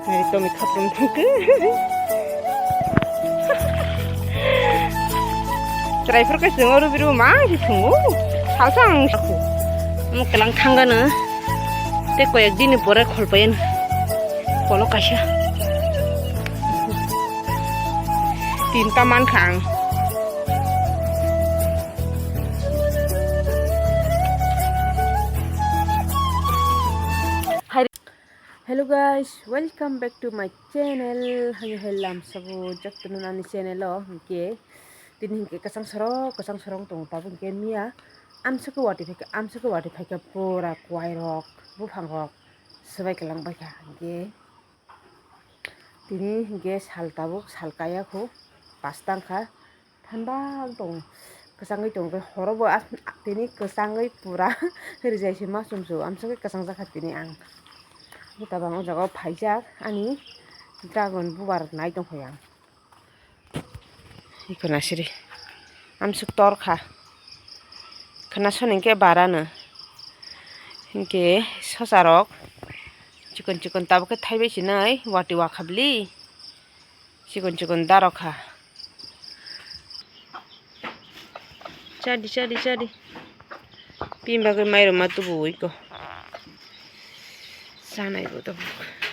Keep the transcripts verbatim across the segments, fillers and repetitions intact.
Nari tomi khapung thangkhe. Chwrai phor khe chwng o rubiru ma se thwngo. Salsa ang sakhu. Omo kwlang thangano. Tei koyek dini pore kholpayan. Kolo kaisa. Tinta mankha ang. Hello guys, welcome back to my channel. Hayo hai lamsabo jottono ani channel o hinkhe tini hinkhe kwchang sorok kwchang sorok tongo tabuk hinkhe miya amswkhe watwi phaikha amswkhe watwi phaikha pura kwai rok buphang rok swbai kwlang baikha hinkhe tini hinkhe sal tabuk sal kaya kho pasta wngkha. Thanda wng tongo, kwchangwi tongo, horo bo tini kwchangwi pura rijai se ma chum chum, amswkhe kwchang jakha tini ang. Tabang o jaga o phaijak ani dragon bubar nai tongkha ang. Iko na siri amswk tor kha, khwna soni hinkhe barano hinkhe sosa rok chikon chikon tabuk khe thaibai sinai watwi wakhabli. Chikon chikon darok kha. Chadi, chadi, chadi. Bini bagwi mairum ma tubu ui ko. Chanai bo tabuk.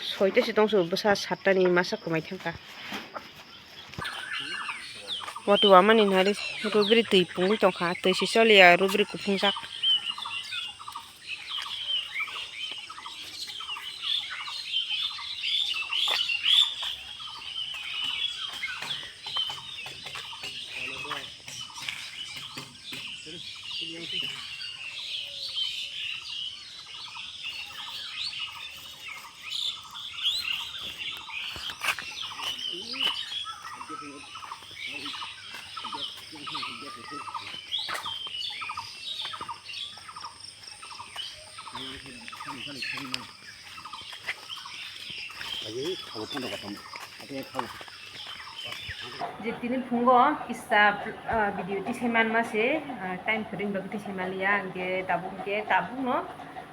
Soita se tongso bwsa satta ni masa kwmai thangkha. Watwi wamani nari rubri twi pungwi tongkha. Twi se choliya rubri kuphungjak. Je tini phungo kisa, ah, video tisai manma se, ah, time kwrwini bagwi tisai manliya, hinkhe tabuk hinkhe tabukno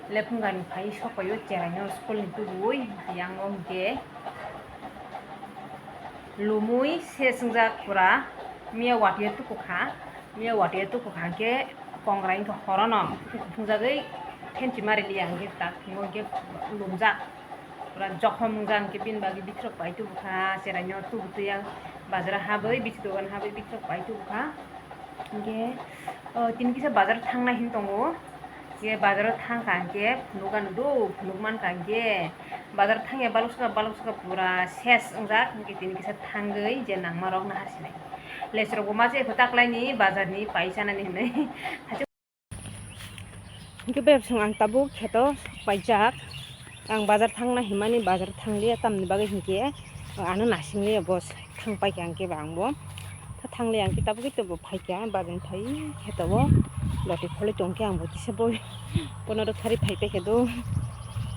lephungrani phai sokpaio cheraino school ni tubui, yang o hinkhe lumui se swngjak pura miya watwi tukukha. Miya watwi tukukha hinkhe kongrai wngkha horono thungjagwi thenchi mari liya hinkhe tak thingo hinkhe lumjak pura jokhom wngjak hinkhe bini bagwi bikhirok pai tubukha cheraino tubutwi yang bazaro habwi bisi dogan habwi bikhirok pai tubukha hinkhe tini kisa bazar thangnai hin tongo. Hinkhe bazaro thangkha hinkhe phunuk ano do phunuk mankha hinkhe bazar thangya balok saka balok saka pura ses wngjak hinkhe tini kisa thangwi je nangma rok naharsinai. Lesrok bo ma se epho taklaini bazarni pai chanani hinwi. Hinkhe bebsong ang tabuk kheto paijak. Ang bazar thangna himani bazar thangliya tamni bagwi hinkhe ano nasingli bo thang paikha hinkhe ba ang bo. Tha thangliya hinkhe tabuk khe bo phaikha bazar phai kheto bo loti kholwi tongkhe ang bo kisa boi bono rwkharwi phai paikha do.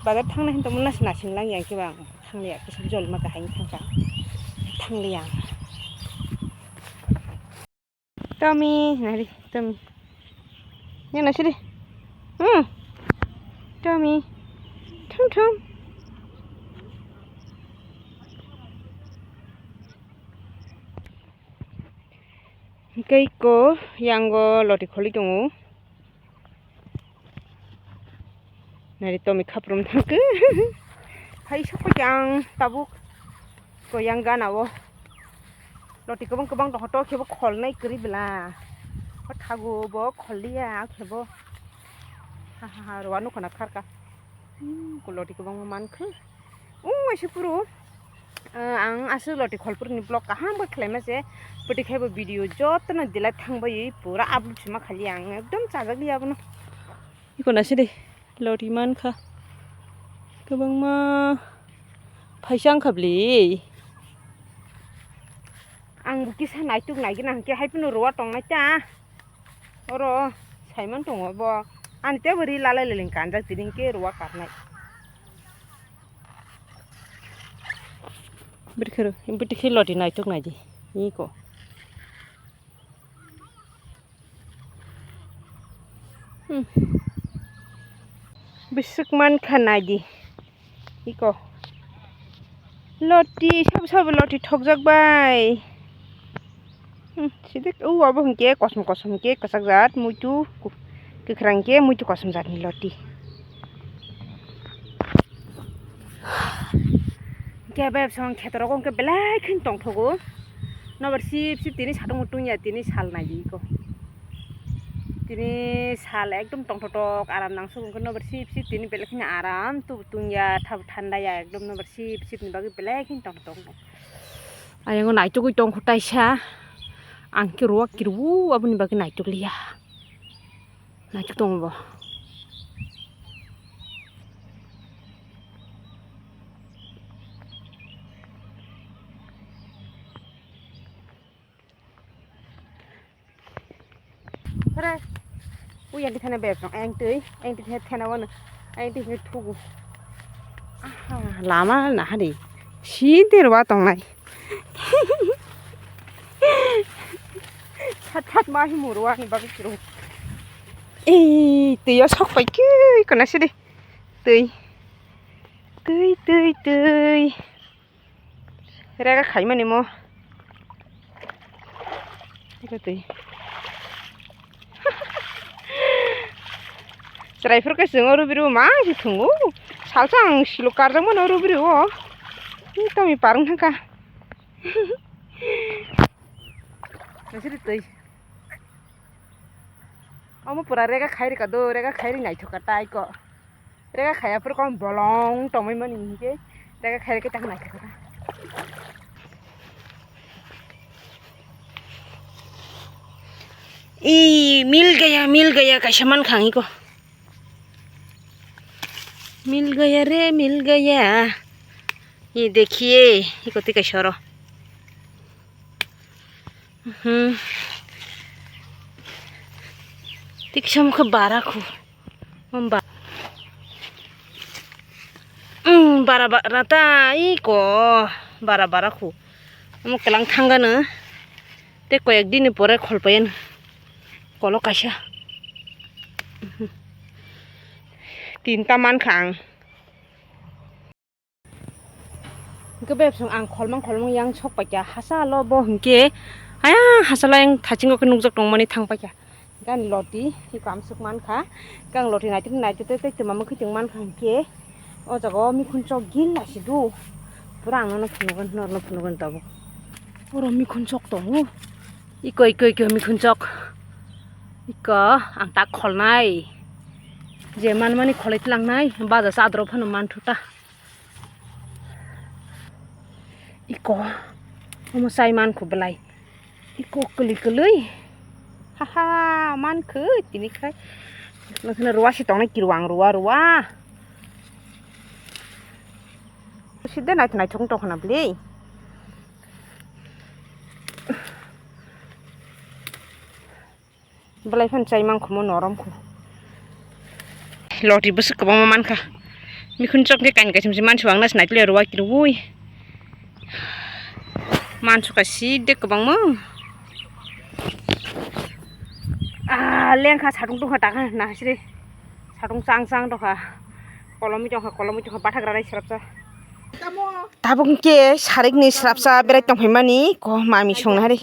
Bazar thangna hinto mona se nasing langya hinkhe ba ang thangliya kisa jolma kahai thangkha thangliya ang. Tommy, nari, Tommy. Yan na siri. Hmm. Tommy. Thum thum. Hinkhe iko yango loti kholi tongo. Nari tomi khaprum thangkhe. Hai sokphaikhe ang tabuk ko yang gana o. Loti kwbang kwbang tongkha to khebo kholnai kwrwi bwla. O thago bo kholliya khebo. Ha ha ha rwa nukho na kharka. Hmm, ko loti kwbangma mankha. O waisa phuru. Ah, ang aswk loti kholpurni vlog kaham bo khlaima se. Bwtwi khaibo video jotono delete thangbai pura upload sima khali ang ekdom chajak liya abono. Iko na sidi loti mankha. Kwbangma phaisa wngkha bli. Ang bo kisa naituk naigwna hinkhe hai phano rwa tongnai ta. Oro Simon tongo bo. Ani tebo ri lalai leleng kanjak tini hinkhe rwa karnai. Bwtwi khe loti naituk naidi. Iko. Hmm. Bisuk mankha naidi. Iko. Loti, sabo sabo loti thokjak bai. Hmm, sidi, o abo hwnkhe kosom kosom khe kwchak jat, muitu ku-, kwkhwrang khe muitu kosom jatni loti. Hwnkhe bai song khetorok hwnkhe belai kheno tongthogo. Nobar sip sip tini satung tungya, tini sal nai iko. Tini sal ekdom tongthotok aram nangsugo, hwnkhe nobar sip sip tini belai kheno aram tu tungya, thab-, thanda ya ekdom nobar sip sip ni bagwi belai kheno tongthotok. Ayang naitugwi tongkho taisa, ang khe ruwa kirwu aboni bagwi naitug liya, naitug tongo bo. Hore. Ui, yang di thana bep song, yang tui, yang di thana thana wana, yang di thana thugu. Aha, lama na hari. Sintir wa tong nai. Chat chat ma hi muru ani babi kiru. Eh, tui ya sok pai ki, kena sidi. Tui. Tui, tui, tui. Rega khaimani mo. Iko twi. Chwrai phuru khe chwng o rubiri o ma se thwngo. Salsa ang silo karjakmano rubiri o. Ni tongwi parwng thangkha. Nasiritwi. Omo pura rega khairika do, rega khairi naithoka tai ko. Rega khaya phuru kom bolong tongwi mani hinkhe rega khairi khe tak naithoka. I mil gaya, mil gaya kaisa mankha ang iko. Mil gaya re, mil gaya. Ye dekhiye, iko twi kaisa oro. Hmm. Tik sam khe bara khu. Om ba-, hmm, bara bara ta iko, bara bara khu. Omo kelang thangano. Te koyek dini pore kholpayan. Kolo kaisa. Tinta mankha ang. Hwnkhe bebsong ang kholmang kholmang yang sok paikha, hachalo bo hwnkhe ayang hachalo yang thachingo khe nukjak tongmani thang paikha. Hwnkhe ani loti iko amsuk mankha, hwnkhe ang loti naitugwi naitugwi tei twma mwkhwtwng mankha hwnkhe o jaga o mikhun chok gil naisidu, pura ang nono phunukgwi norokno phunukgwi tabuk. Oro mikhun chok tongo, iko iko iko mikhun chok, iko ang tak kholnai, je manmani kholwi tlangnai baja chadoro phano manthu ta. Iko, omo chai mankhu belai. Iko kwlwi kwlwi. Haha, mankhu tini khai. Nokha ruwa si tongnai kiru ang ruwa ruwa. Sida naithok naithok tongkha na bwlwi. Belai phano chai mankhumo norom khu. Loti bwswk kwbangma mankha. Mikhun chok khe kain kaisa se mansu ang na sinai tuli ruwa kirui. Mansu ka si de kwbangma. Ah, lengkha satung tungkha taka na sri. Satung chang chang tongkha. Kolomi tongkha, kolomi tongkha, bathagra rai srapsa. Tabuk ke sarik ni srapsa berai tongphai mani ko mami songna hari.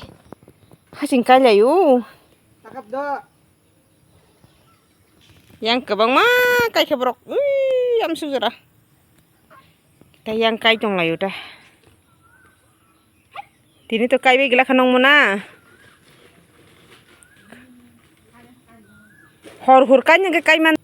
Hasing kai layu. Yang kwbangma kai khe borok. Ui, amsuk jora. Tei yang kai tong layu ta. Tini to kai bai gila khanong mona. Hor hor kai nang kai man.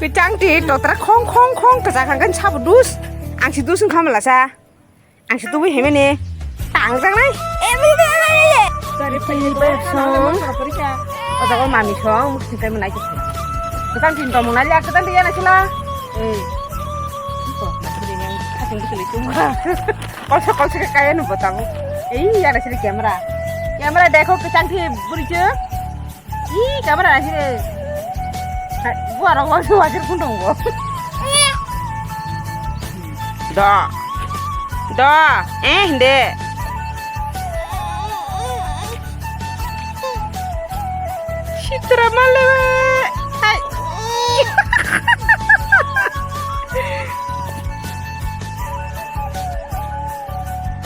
Kwchang ti totra khong khong khong kwchak hangkhe sabo dus. Ang si dus wngkha malasa. Ang si tubui hemene. Tangjaknai. Every day. Gari payment song. O jaga mami song, mukti kai manai kisa. Kwchang tin tong nai ya, kwchang tin ya na sila. Eh. Ko, mukti ni yang kasing kisa litum ka. Kolsa kolsa kaya nu botang. Eh, ya na sila camera. Camera dekho kwchang ti buri je. Ih, kamera lagi deh. Hai, gua orang mau tuh hajar pun dong gua. Da. Da. Eh, dek. Citra malu.